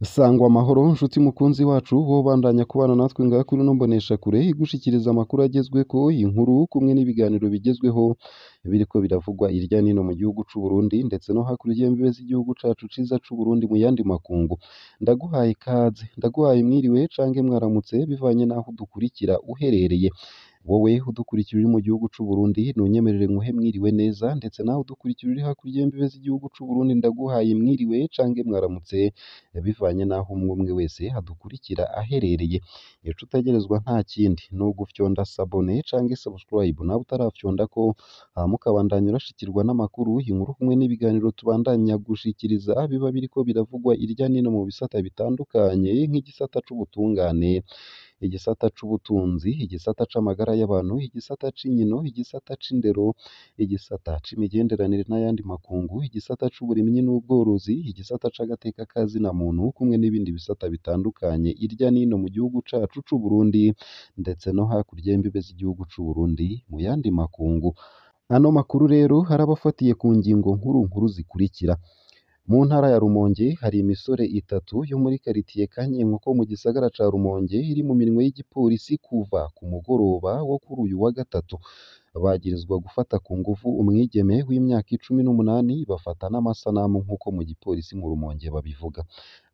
Sangwa amahoro nshuti mukunzi wacu wobandanya kubana natwe ngaha kuri ino mboneshakure igushikiriza amakuru agezweko, inkuru kumwe n'ibiganiro bigezweho biriko biravugwa irya nino mu gihugu c'u Burundi ndetse no hakurya y'imbibe z'igihugu cacu ciza c'u Burundi mu yandi makungu. Ndaguhaye ikaze, ndaguhaye mwiriwe canke mwaramutse bivanye n'aho udukurikira uherereye. Wowe udukurikira uri mu gihugu c'u Burundi ntunyemerere nkuhe mwiriwe neza, ndetse nawe udukurikira uri hakurya y'imbibe z'igihugu c'u Burundi ndaguhaye mwiriwe canke mwaramutse bivanye n'aho umwe umwe wese adukurikira aherereye. Ico utegerezwa nta kindi ni ugufyonda s'abonner canke subscribe nawe utarafyondako, hama ukabandanya urashikirwa n'amakuru, inkuru kumwe n'ibiganiro tubandanya gushikiriza biba biriko biravugwa irya nino mu bisata bitandukanye nk'igisata c'ubutungane, igisata c'ubutunzi, igisata c'amagara y'abantu, igisata c'inkino, igisata c'indero, igisata c'imigenderanire n'ayandi makungu, igisata c'uburimyi n'ubworozi, igisata c'agateka ka zina muntu kumwe n'ibindi bisata bitandukanye irya nino mu gihugu cacu c'u Burundi ndetse no hakurya y'imbibe z'igihugu c'u Burundi mu yandi makungu. Ano makuru rero araba afatiye ku ngingo nkuru nkuru zikurikira: mu ntara ya Rumonge hari imisore itatu yo muri karitiye Kanyenkoko mu gisagara ca Rumonge iri mu minwe y'igipolisi kuva ku mugoroba wo kuri uyu wa gatatu. Bagirizwa gufata ku nguvu umwigeme w'imyaka 18, bafata n'amasanamu nk'uko mu gipolisi mu Rumonge babivuga.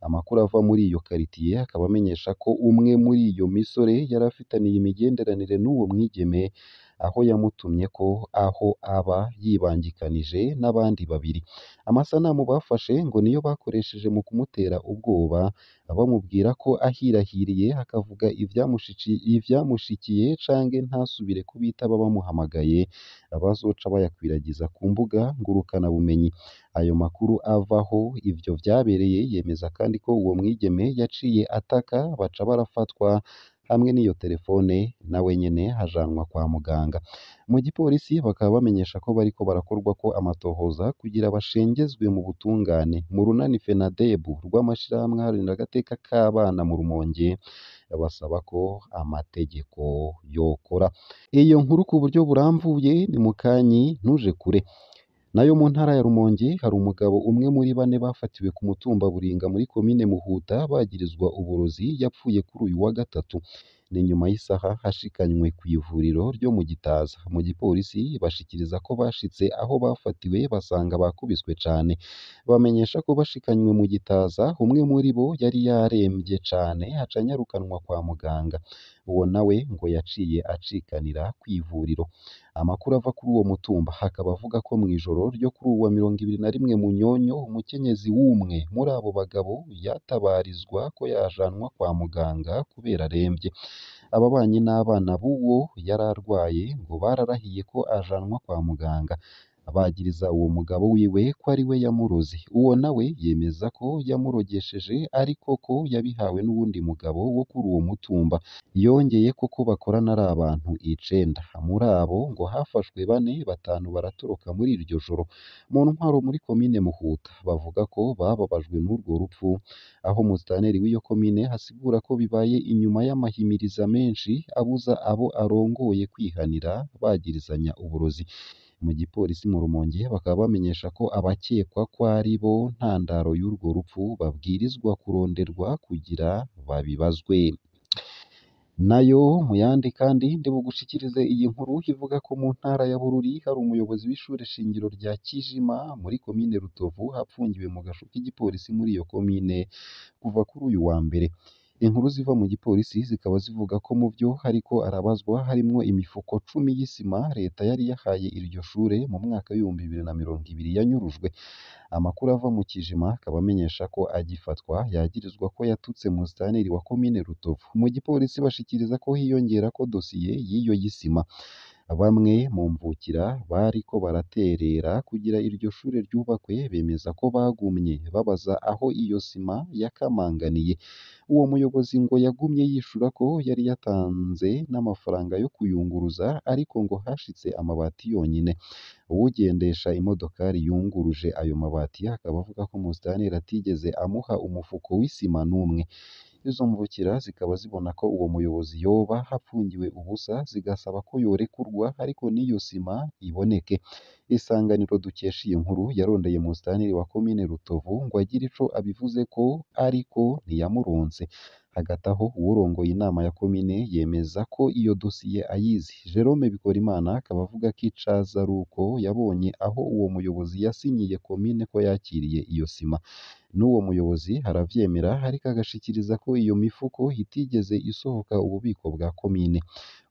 Amakuru ava muri iyo karitiye akaba amenyesha ko umwe muri iyo misore yari afitaniye imigenderanire n'uwo mwigeme, aho yamutumyeko aho aba yibangikanije n'abandi babiri. Amasanamu bafashe ngo niyo bakoresheje mu kumutera ubwoba, bamubwira ko ahirahiriye akavuga ivyamushikiye canke ntasubire kubitaba bamuhamagaye, bazoca bayakwiragiza ku mbuga ngurukanabumenyi. Ayo makuru ava aho ivyo vyabereye yemeza kandi ko uwo mwigeme yaciye ataka baca barafatwa hamwe n'iyo terefone nawe nyene ajanwa kwa muganga. Mu gipolisi bakaba bamenyesha ko bariko barakorwako amatohoza kugira bashengezwe mu butungane. Mu runani FENADEB rw'amashirahamwe aharanira agateka k'abana mu Rumonge basaba ko amategeko yokora. Iyo nkuru ku buryo burambuye ni mukanyi ntuje kure. Nayo mu ntara ya Rumonge hari umugabo umwe muri bane bafatiwe ku mutumba Buringa muri komine Muhuta bagirizwa uburozi yapfuye kuri uyu wa gatatu. Ni nyuma y'isaha hashikanywe kw'ivuriro ryo mu Gitaza. Mu gipolisi bashikiriza ko bashitse aho bafatiwe basanga bakubiswe cane. Bamenyesha ko bashikanywe mu Gitaza umwe muri bo yari yaremvye cane aca anyarukanwa kwa muganga. Uwo nawe ngo yaciye acikanira kw'ivuriro. Amakuru ava kuri uwo mutumba akaba avuga ko mw'ijoro ryo kuri uwa 21 Munyonyo umukenyezi w'umwe muri abo bagabo yatabarizwa ko yajanwa kwa muganga kubera aremvye. Ababanyi n'abana b'uwo yari arwaye ngo bararahiye ko ajanwa kwa muganga. Bagiriza uwo mugabo wiwe ko ari we yamuroze. Uwo nawe yemeza ko yamurogesheje ariko ko yabihawe n'uwundi mugabo wo kuri uwo mutumba. Yongeyeko ko bakorana ari abantu 9. Muri abo ngo hafashwe bane, batanu baratoroka muri iryo joro. Mu ntwaro muri komine Muhuta bavuga ko bababajwe n'urwo rupfu, aho musitanteri w'iyo komine asigura ko bibaye inyuma y'amahimiriza menshi abuza abo arongoye kwihanira bagirizanya uburozi. Mu gipolisi mu Rumonge bakaba bamenyesha ko abakekwa ko ari bo ntandaro y'urwo rupfu babwirizwa kuronderwa kugira babibazwe. Nayo mu yandi kandi ndibugushikirize iyi nkuru ivuga ko mu ntara ya Bururi hari umuyobozi w'ishure shingiro rya Kijima muri komine Rutovu apfungiwe mu gasho k'igipolisi muri iyo komine kuva kuri uyu wa mbere. Inkuru ziva mu gipolisi zikaba zivuga ko mu vyo ariko arabazwa harimwo imifuko 10 y'isima leta yari yahaye iryo shure mu mwaka w'2020 yanyurujwe. Amakuru ava mu Kijima akaba amenyesha ko agifatwa yagirizwa ko yatutse musitanteri wa komine Rutovu. Mu gipolisi bashikiriza ko hiyongerako dosiye y'iyo y'isima. Bamwe mu mvukira bariko baraterera kugira iryo shure ryubakwe bemeza ko bagumye babaza aho iyo sima yakamanganiye. Uwo muyobozi ngo yagumye yishura ko yari yatanze n'amafaranga yo kuyunguruza ariko ngo hashitse amabati yonyene. Uwugendesha imodokari yunguruje ayo mabati akaba avuga ko musitanteri atigeze amuha umufuko w'isima n'umwe. Izo mvukira zikaba zibona ko uwo muyobozi yoba apfungiwe ubusa, zigasaba ko yorekurwa ariko n'iyo sima iboneke. Isanganiro dukesha iyi nkuru yarondeye musitanteri wa komine Rutovu ngo agire ico abivuzeko, ariko ntiyamuronse. Hagati aho uwurongoye inama ya komine yemeza ko iyo dosiye ayizi. Jerome Bikorimana akaba avuga ko icaza ari uko yabonye aho uwo muyobozi yasinyiye komine ko yakiriye iyo sima. N'uwo muyobozi aravyemera, ariko agashikiriza ko iyo mifuko itigeze isohoka ububiko bwa komine.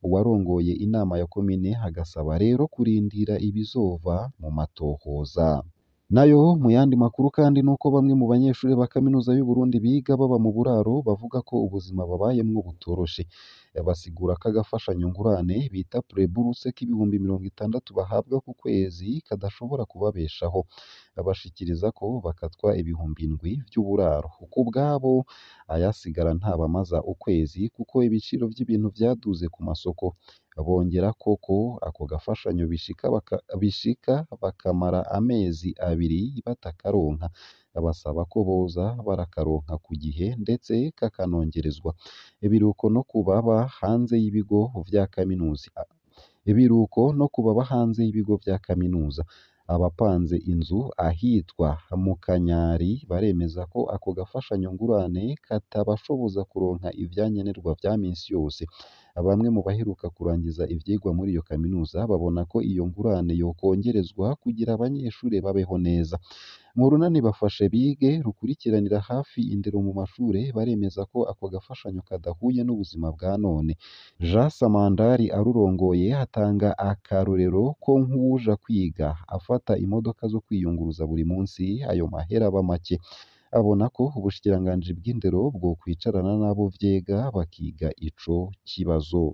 Uwarongoye inama ya komine agasaba rero kurindira ibizova mu matohoza. Nayo mu yandi makuru kandi nuko bamwe mu banyeshure ba kaminuza y'u Burundi biga baba mu buraro bavuga ko ubuzima babayemwo butoroshe. Basigura ko agafashanyo ngurane bita pré-bourse k'60,000 bahabwa ku kwezi kadashobora kubabeshaho. Bashikiriza ko bakatwa 7,000 vy'uburaro. Ku bwabo ayasigara ntabamaza ukwezi kuko ibiciro vy'ibintu vyaduze ku masoko. Bongerako ko ako gafashanyo bishika bakamara amezi abiri batakaronka. Basaba ko boza barakaronka ku gihe ndetse kakanongerezwa. Ibiruko no kubaba hanze y'ibigo vya kaminuza. Ibiruko no kubaba hanze y'ibigo vya kaminuza. Abapanze inzu ahitwa mu Kanyari baremeza ko ako gafashanyo ngurane katabashoboza kuronka ivyankenerwa vya minsi yose. Bamwe mu baheruka kurangiza ivyigwa muri iyo kaminuza babona ko iyo ngurane yokongerezwa kugira abanyeshure babeho neza. Mu runani Bafashe Bige rukurikiranira hafi indero mu mashure baremeza ko ako gafashanyo kadahuye n'ubuzima bwa none. Jean Samandari arurongoye atanga akarorero ko nk'uwuja kwiga afata imodoka zo kwiyunguruza buri munsi ayo mahera aba make. Abona ko ubushikiranganji bw'indero bwokwicarana n'abo vyega bakiga ico kibazo.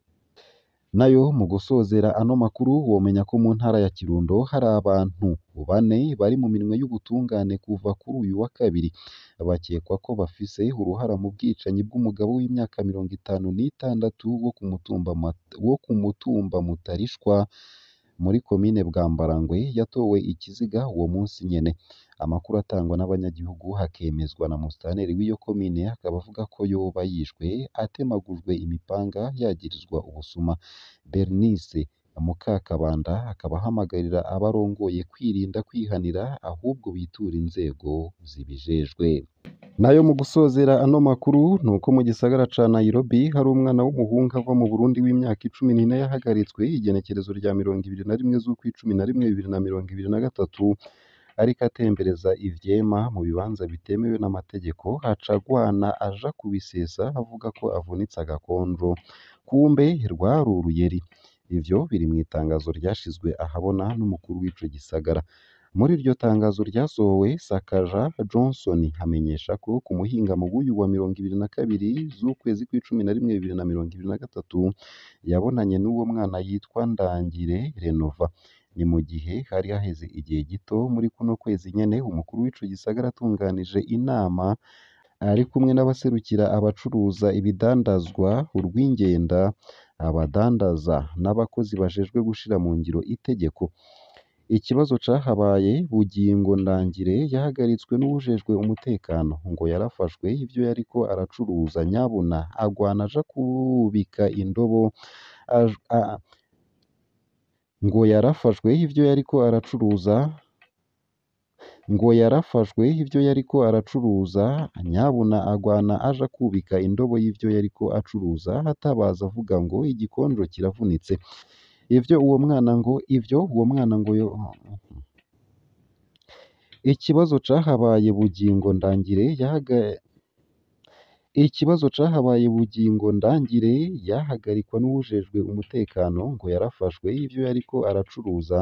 Nayo mu gusozera ano makuru womenya ko mu ntara ya Kirundo hari abantu bane bari mu minwe y'ubutungane kuva kuri uyu wa kabiri. Bakekwa ko bafise uruhara mu bwicanyi bw'umugabo w'imyaka 56 wo ku mutumba Mutarishwa muri komine Bwambarangwe yatowe ikiziga uwo munsi nyene. Amakuru atangwa n'abanyagihugu hakemezwa na musitanteri w'iyo komine akaba avuga ko yoba yishwe atemagujwe imipanga yagirizwa ubusuma. Bernice Mukakabanda akaba ahamagarira abarongoye kwirinda kwihanira ahubwo bitura inzego zibijejwe. Nayo mu gusozera ano makuru nuko mu gisagara ca Nairobi hari umwana w'umuhungu ava mu Burundi w'imyaka 14 yahagaritswe igenekerezo rya 21 z'ukwa 11 2023 ariko atembereza ivyema mu bibanza bitemewe n'amategeko, aca agwana aja kubisesa avuga ko avunitse agakonjo, kumbe rwari uruyeri. Ivyo biri mw'itangazo ryashizwe ahabona n'umukuru w'ico gisagara. Muri iryo tangazo ryasohowe, Sakaja Johnson amenyesha ko ku muhingamo w'uyu wa 22 z'ukwezi kw'icumi na rimwe 2023 yabonanye n'uwo mwana yitwa Ndangire Renova. Ni mu gihe hari haheze igihe gito muri kuno kwezi nyene umukuru w'ico gisagara atunganije inama ari kumwe n'abaserukira abacuruza ibidandazwa, urw'ingenda, abadandaza n'abakozi bajejwe gushira mu ngiro itegeko. Ikibazo cahabaye Bugingo Ndangire yahagaritswe n'uwujejwe umutekano ngo yarafashwe ivyo yariko aracuruza nyabuna agwana aja kubika indobo ngo yarafashwe ivyo yariko aracuruza ngo yarafashwe ivyo yariko aracuruza nyabuna agwana aja kubika indobo y'ivyo yariko acuruza atabaza avuga ngo igikonjo kiravunitse. Ivyo uwo mwana ngo ivyo uwo mwana ngo yo Ikibazo cahabaye Bugingo Ndangire yahaga Ikibazo cahabaye Bugingo Ndangire yahagarikwa n'uwujejwe umutekano ngo yarafashwe ivyo yariko aracuruza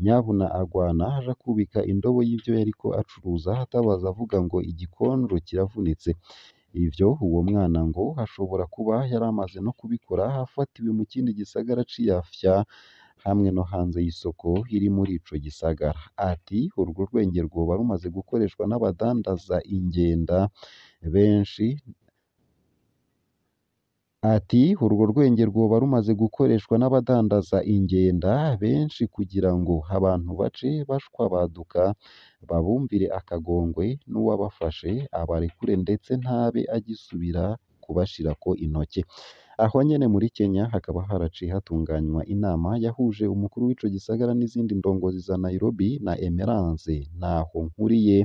nyabuna agwana aja kubika indobo y'ivyo yariko acuruza atabaza avuga ngo igikonjo kiravunitse. Ivyo uwo mwana ngo ashobora kuba yaramaze no kubikora afatiwe mu kindi gisagara c'Iyafya hamwe no hanze y'isoko iri muri ico gisagara. Ati urwo rwenge rwoba rumaze gukoreshwa n'abadandaza ingenda benshi. Ati urwo rwenge rwoba rumaze gukoreshwa n'abadandaza ingenda benshi kugira ngo abantu bace bashwabaduka babumvire akagongwe n'uwabafashe abarekure ndetse ntabe agisubira kubashirako intoke. Aho nyene muri Kenya hakaba haraciye hatunganywa inama yahuje umukuru w'ico gisagara n'izindi ndongozi za Nairobi na Emerance Ntahonkuriye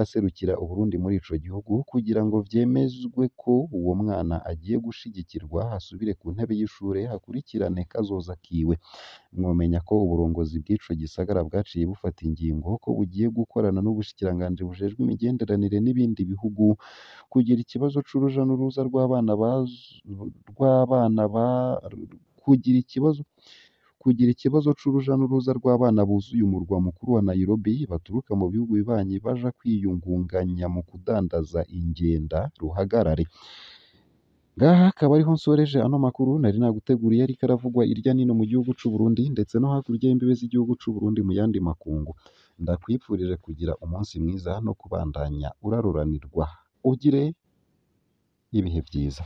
aserukira Uburundi muri ico gihugu kugira ngo vyemezwe ko uwo mwana agiye gushigikirwa asubire ku ntebe y'ishure akurikirane kazoza kiwe. Mwomenya ko uburongozi bw'ico gisagara bwaciye bufata ingingo ko bugiye gukorana n'ubushikiranganji bujejwe imigenderanire n'ibindi bihugu kugira ikibazo c'uruja n'uruza rw'abana rw'abana ba kugira ikibazo kugira ikibazo c'uruja n'uruza rw'abana buzuye umurwa mukuru wa Nairobi baturuka mu bihugu bibanyi baja kwiyungunganya mu kudandaza ingenda ruhagarare. Ngaha akaba ariho nsoreje ano makuru nari naguteguriye ariko aravugwa irya nino mu gihugu c'u Burundi ndetse no hakurya y'imbibe z'igihugu c'u Burundi mu yandi makungu. Ndakwifurije kugira umunsi mwiza no kubandanya uraruranirwa, ugire ibihe vyiza.